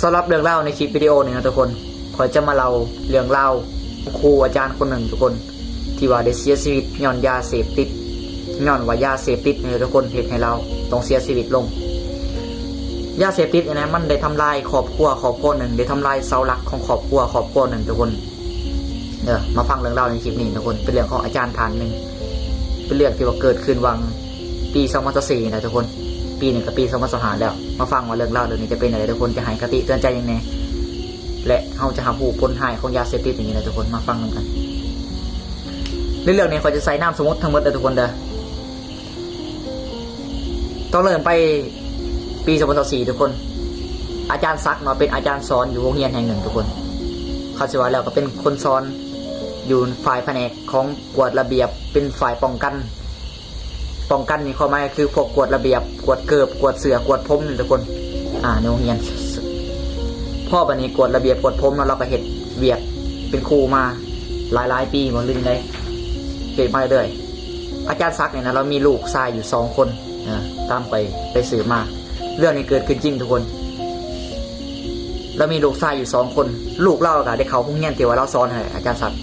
ສຳລັບເລື່ອງລາວໃນຄລິບວິດີໂອນີ້ນະທຸກຄົນ, ຂ້ອຍຈະມາເລົ່າເລື່ອງລາວຂອງຄູອາຈານຄົນໜຶ່ງທຸກຄົນ ທີ່ວ່າໄດ້ເສຍຊີວິດຍ້ອນຢາເສບຕິດ, ຍ້ອນວ່າຢາເສບຕິດນີ້ທຸກຄົນເຮັດໃຫ້ລາວຕ້ອງເສຍຊີວິດລົງ. ຢາເສບຕິດນີ້ນະ ມັນໄດ້ທຳລາຍຄອບຄົວຄອບຄົວໜຶ່ງ, ໄດ້ທຳລາຍເສົາຫຼັກຂອງຄອບຄົວຄອບຄົວໜຶ່ງທຸກຄົນ. ເດີ ມາຟັງເລື່ອງລາວໃນຄລິບນີ້ທຸກຄົນ, ເປັນເລື່ອງຂອງອາຈານທ່ານໜຶ່ງ, ເປັນເລື່ອງທີ່ວ່າເກີດຂຶ້ນຫວ່າງປີສອງພັນຊາວສີ່ນີ້ນະທຸກຄົນ, ປີນີ້ກໍປີສອງພັນຊາວຫ້າແລ້ວ. ມາຟັງວ່າເລື່ອງລາວເລື່ອງນີ້ຈະເປັນຈັ່ງໃດທຸກຄົນ, ຈະໃຫ້ຄະຕິເຕືອນໃຈຫຍັງແດ່ ແລະ ເຮົາຈະຮັບຮູ້ຜົນຮ້າຍຂອງຢາເສບຕິດນີ້ນະທຸກຄົນ. ມາຟັງນຳກັນ. ໃນເລື່ອງນີ້ຂ້ອຍຈະໃຊ້ນາມສົມມຸດທັງໝົດເດີທຸກຄົນເດີ. ຕ້ອງເລີ່ມໄປປີສອງພັນຊາວສີ່ທຸກຄົນ. ອາຈານສັກເນາະ ເປັນອາຈານສອນຢູ່ໂຮງຮຽນແຫ່ງໜຶ່ງທຸກຄົນ. ຄັນຊິວ່າແລ້ວກໍເປັນຄົນສອນຢູ່ຝ່າຍພະແນກຂອງກວດລະບຽບ, ເປັນຝ່າຍປ້ອງກັນ. ປ້ອງກັນນີ້ຄວາມໝາຍກໍຄືພວກກວດລະບຽບ, ກວດເກີບ, ກວດເສື້ອ, ກວດຜົມນີ້ທຸກຄົນ. ອາ ໃນໂຮງຮຽນ ພໍບາດນີ້ກວດລະບຽບກວດຜົມເນາະ, ລາວກໍເຮັດວຽກເປັນຄູມາຫຼາຍໆປີບໍ່ ຫຼືຈັ່ງໃດ ເຮັດມາເລື້ອຍ. ອາຈານສັກນີ້ນະ ລາວມີລູກຊາຍຢູ່ສອງຄົນ ເອີ ຕາມຂ້ອຍໄປສືບມາ. ເລື່ອງນີ້ເກີດຂຶ້ນຈິງທຸກຄົນ. ລາວມີລູກຊາຍຢູ່ສອງຄົນ, ລູກລາວກໍໄດ້ເຂົ້າໂຮງຮຽນທີ່ວ່າລາວສອນຫັ້ນແຫຼະ ອາຈານສັກ.